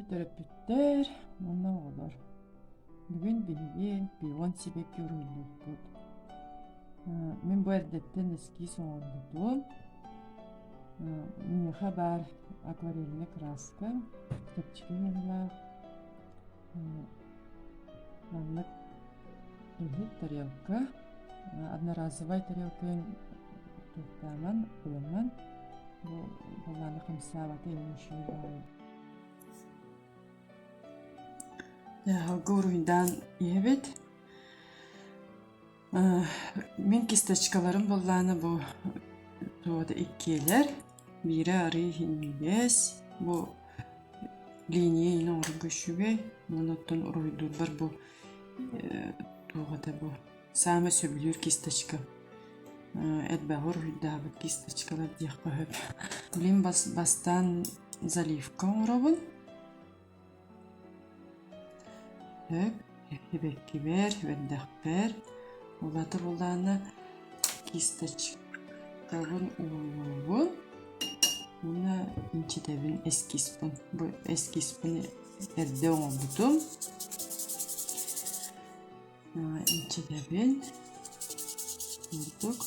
Төрөппүттэр уонна оҕолор, бүгүн биһиги пион сибэкки уруһуйдуохпут. Мин бу эрдэттэн эскиз оҥорбутум. Миэхэ баар акварельнай краска, чэпчэки ыаһылаах, маннык иһит тарелка, одноразовай тарелка туохтааман, ылымман, бу былааны хамсаабата иһин үчүгэй баҕайы. Дьаһалга уруһуйдаан иһэбит. Мин кисточкаларым буоллаҕына бу туота иккиэлэр. Биирэ арыы иһинньигэс, бу линия иһин оҥорорго үчүгэй. Уонна оттон уруһуйдуурбар бу туох этэ бу саамай сөбүлүүр кисточкам. Элбэҕи уруһуйдаабыт кисточкалар диэххэ сөп. Билигин бастаан заливка оҥоробун. Сөп, сибэккибэр, бэрдэхпэр улаатар буоллаҕына кисточкабын уурабын уонна инчэтэбин эскизпин. Бу эскизпин эрдэ оҥорбутум. Инчэтэбин курдук.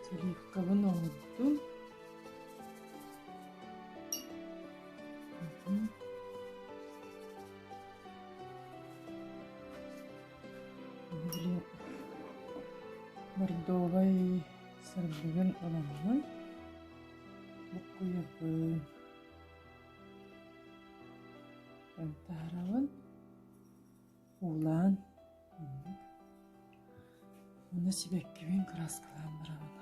Заливкабын оҥордум. Били бордовай сырдыгын ыламмын буккуйабын. Таһарабын уулаан уонна сибэккибин кырааскалаан барабын.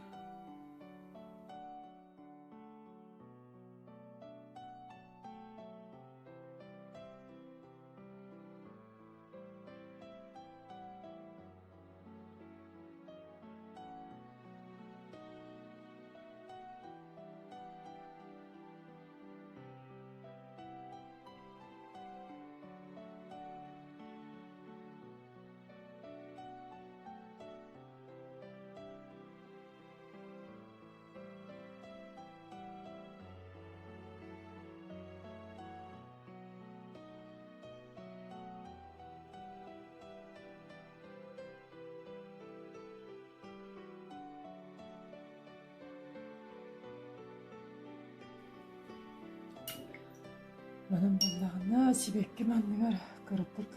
Манан буоллаҕына сибэкким анныгар кыратык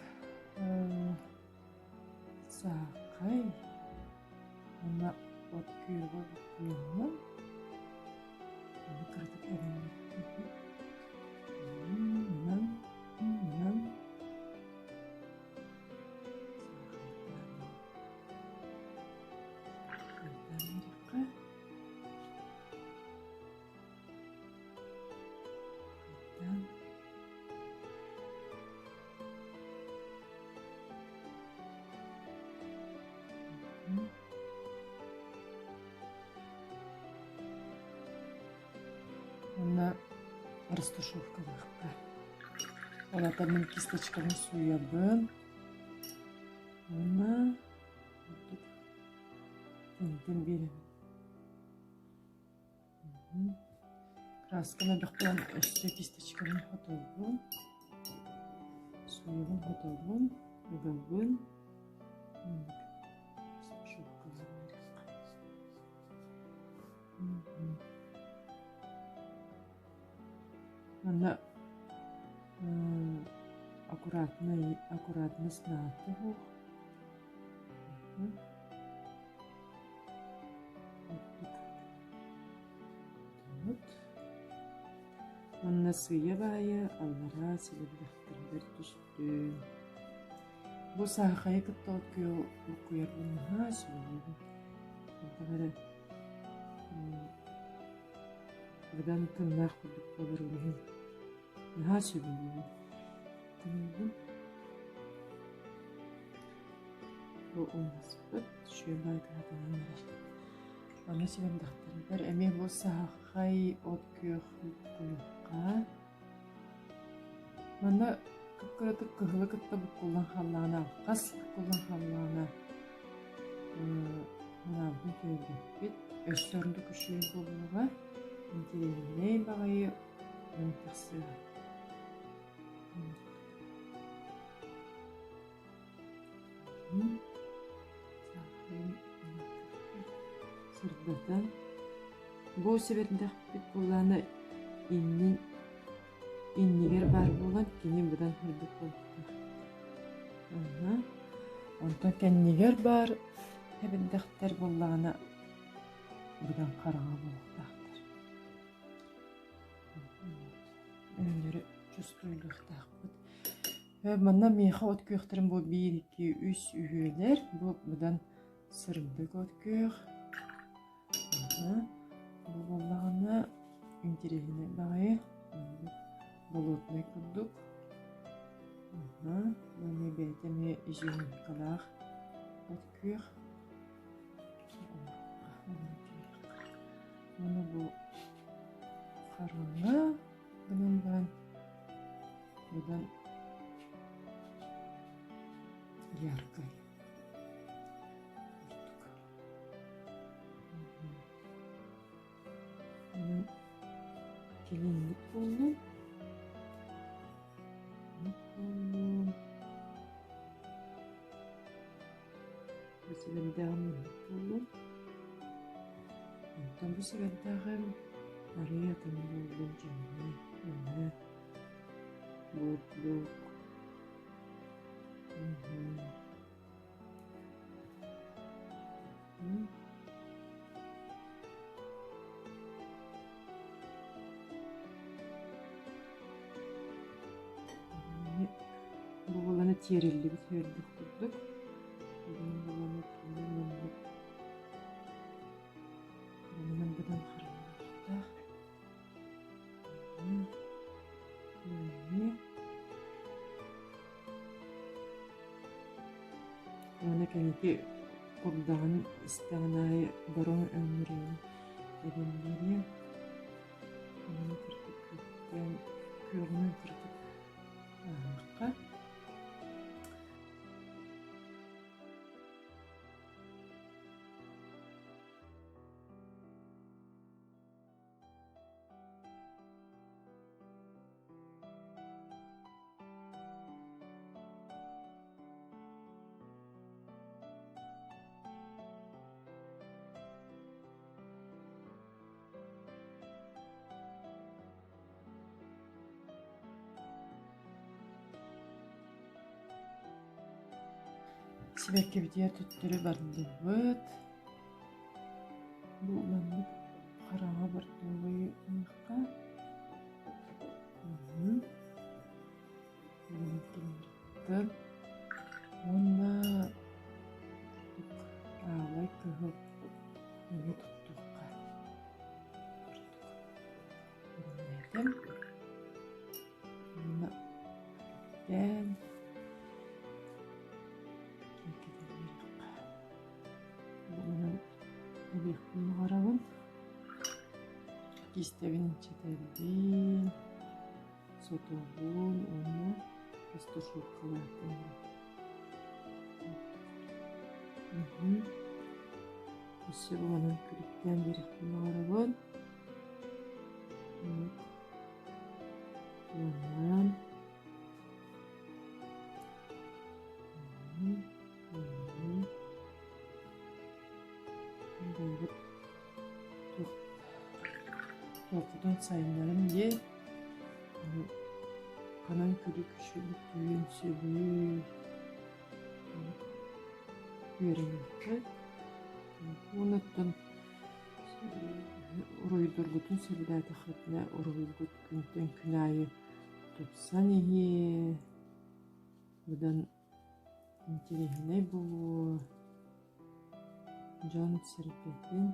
саахай уонна от күөҕэ буккуйаммын ону кыратык эбэммиппин манан манан саахайдаан биэриэххэ Уонна растушевкалыахха. Ол аата мин кисточкабын сууйабын уонна ордук тэнитэн биэрэбин. Красканы бөхтөөн өссө кисточкабын хотобун, сууйабын хотобун, ыгабын. Манна аккуратно аккуратно снааты суох. Вот. Уонна сыыйа-баайа аллараа силирдэхтэрбэр түстүм. Бу саахайы кытта от буккуйарбын наһаа сөбүлүүбүн. Хайдах эрэ быдан тыыннаах курдук буолар ол иһин наһаа сөбүлүүбүн. Тыынныбын. Бу умнаспыт үчүгэй баайдаатанан эрэр. Аны сибэмдэхтэригэр эмиэ бу саһархай от күөх буккуйуохха. Манна кып-кыратык кыһылы кытта буккуллан хааллаҕына, алҕас буккуллан хааллаҕына санаабытын түһэрбэппит. Өссө ордук үчүгэй буолуоҕа. Интэриэһинэй баҕайы өҥ тахсыаҕа. Сырдатан бу сэбирдэхпит буоллаҕына иннин иннигэр баар буолан кини быдан сырдык буолуохтаах. Онтон кэннигэр баар сэбирдэхтэр буоллаҕына быдан хараҥа буолуохтаахтар. Өҥнөрү чувствуйдуохтаахпыт. Манна миэхэ от күөхтэрин бу биир, икки, үс үһүөлэр. Бу быдан сырдык от күөх. Бу буоллаҕына интэриэһинэй баҕайы. Болотнай курдук. Бу эмиэ бэйэтэ эмиэ изюминкалаах от күөх. Уонна бу хараҥа гынан баран быдан яркай курдук. Килиинник буоллун. Буоллун. Бу сибэрдээҕим маннык буоллун. Онтон бу сибэрдээҕим арыый атын буоллун дьүһүнэ, өҥө, бурдук. Бу буолана тиэриллибит үөрдэх курдук. Бүгүн буолана маннык манан быдан хараҥалыахтаах. Уонна кэнники курдаҕын истэҕин аайы бороҥ өҥнөрүн эбэн биэриэм. Онон кырдьык күөхтэн күөҕүнэн кырдьык ааһыахха. Сибэккибитигэр төттөрү бардыбыт. Бу маннык хараҥа бордовой ылыахха. Уонна аалай кыһыл өҥү туттуохха курдук. Уонна күлүктээн киэргэтэн Онон эбиэхпин баҕарабын. Киистэбин чэтэбин, сотобун уонна растушевкалаатым. Өссө бу манан күлүктээн биэриэхпин баҕарабын. Туоннан Бэйэбит туох туохпутун сайыннаран диэн ханан күлүк үчүгэй сөбүй үөрэниэххэ уонна оттон уруһуйдургутун сөбүлээтэххитинэ уруһуйгут күнтэн күн аайы тупсан иһиэ быдан Интэриэһинэй буолуо, дьон сэргэтин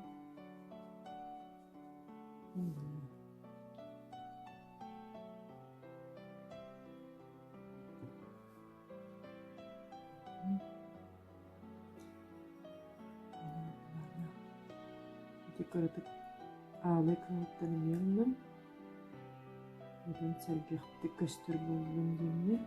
Ити кыратык аалай кыһыттан эмиэ ыллым. Быдан сэргэхтик көстөр буоллун диэммин.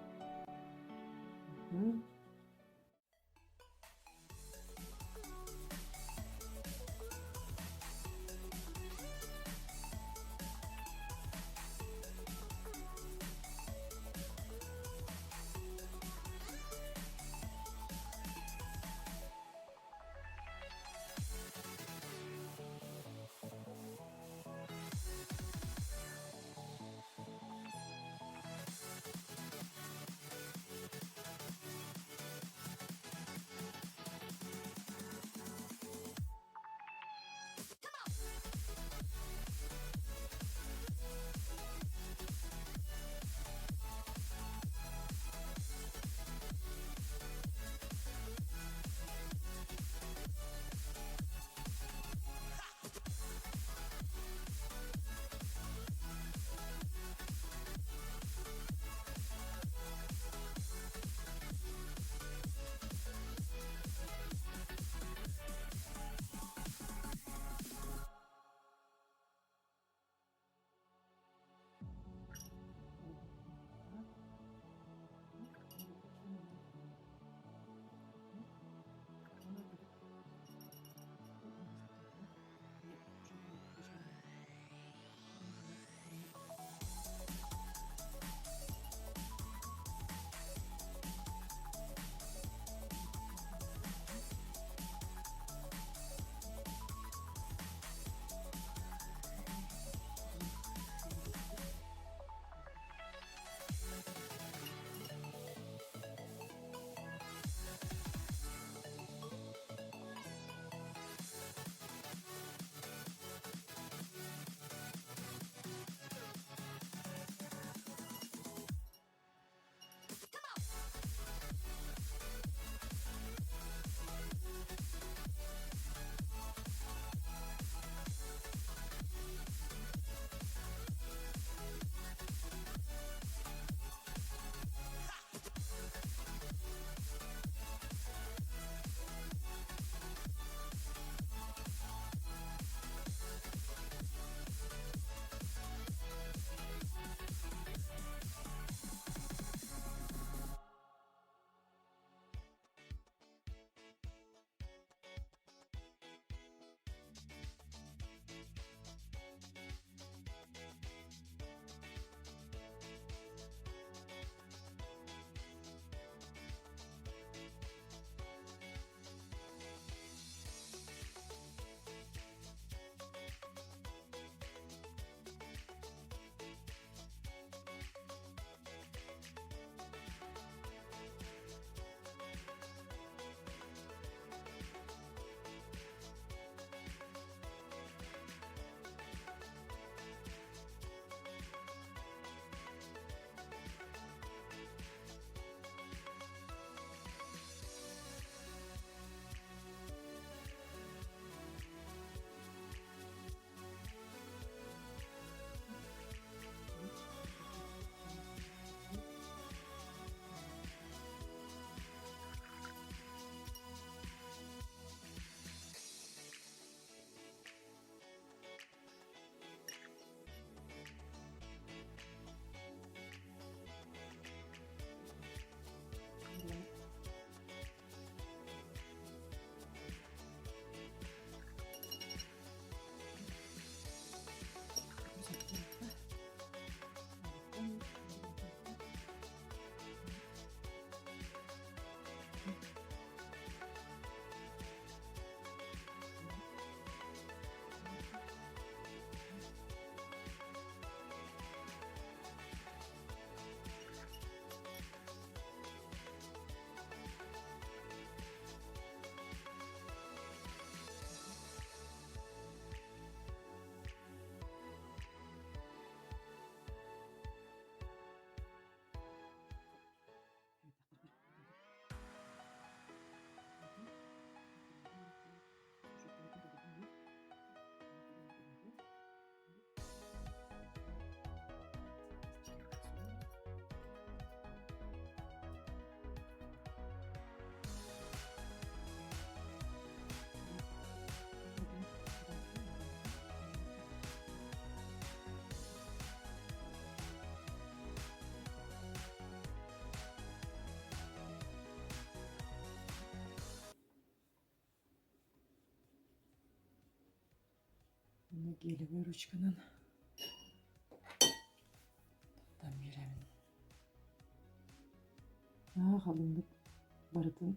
Гелевай ручканан таттан биэрэбин. Аа, халыҥнык барытын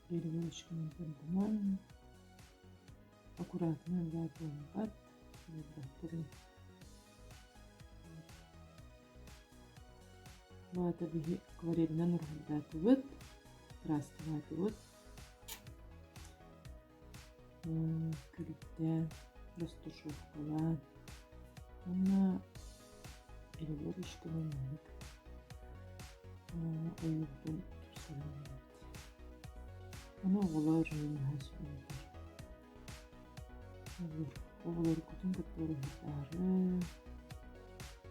гелевай ручканан тардымаҥ. Аккуратно баар буолбат, буолбаттарын. Баата биһи акварелинэн уруһуйдаатыбыт, ыраастаатыбыт. Күлүктээн, растушевкалаан уонна переворочканан маннык ойуурбун тупсаран биэрэбит. Аны оҕолор наһаа сөбүлүүллэр. Оҕолоргутун кытта уруһуйдаары,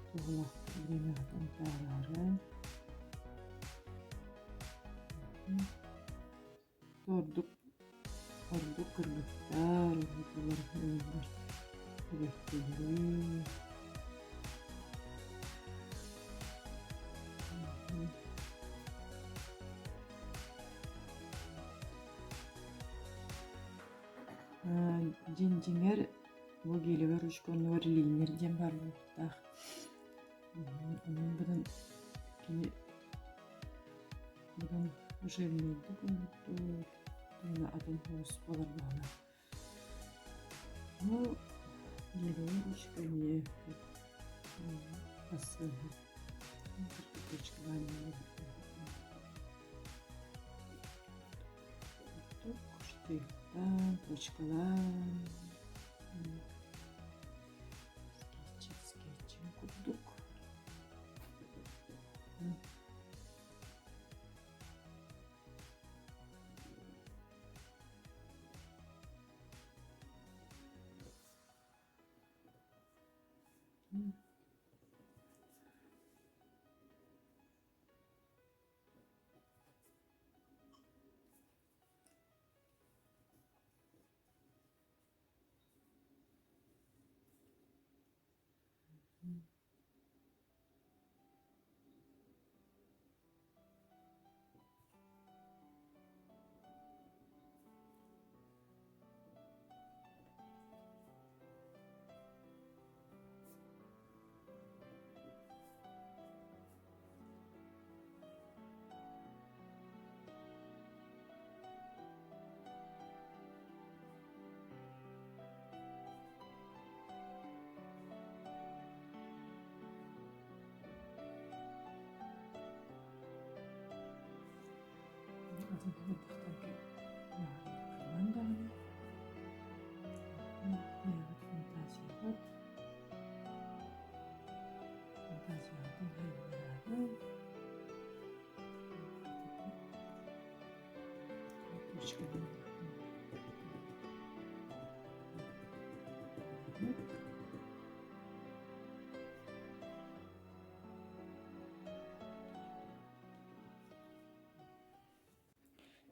туһалаахтык бириэмэҕитин атаараары. Ордук ордук кыргыттар уһуутулар ыаллар күрэхтэһии. Дьиҥ дьиҥэр бу гелевай ручка оннугар линер диэн баар буолуохтаах. Онон быдан кини быдан жирнэйдик оҥортуур уонна атын соҕус буолар быһыылаах. Ну, гелевай ручка эмиэ бассыаһа. Кирпичкалаан Штрихтаан, точкалаан, скетчи скетчин курдук. Атын хайдахтарга баҕаран даҕаны бэйэҕит фантазияҕыт фантазияҕытын сайыннараары точканан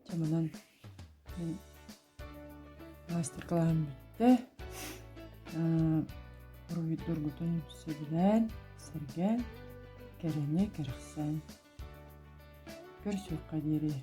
Дьэ манан мин маастар-кылааһым бүттэ. Уруһуйдуургутун сөбүлээн, сэргээн, кэрэни кэрэхсээн. Көрсүөххэ диэри.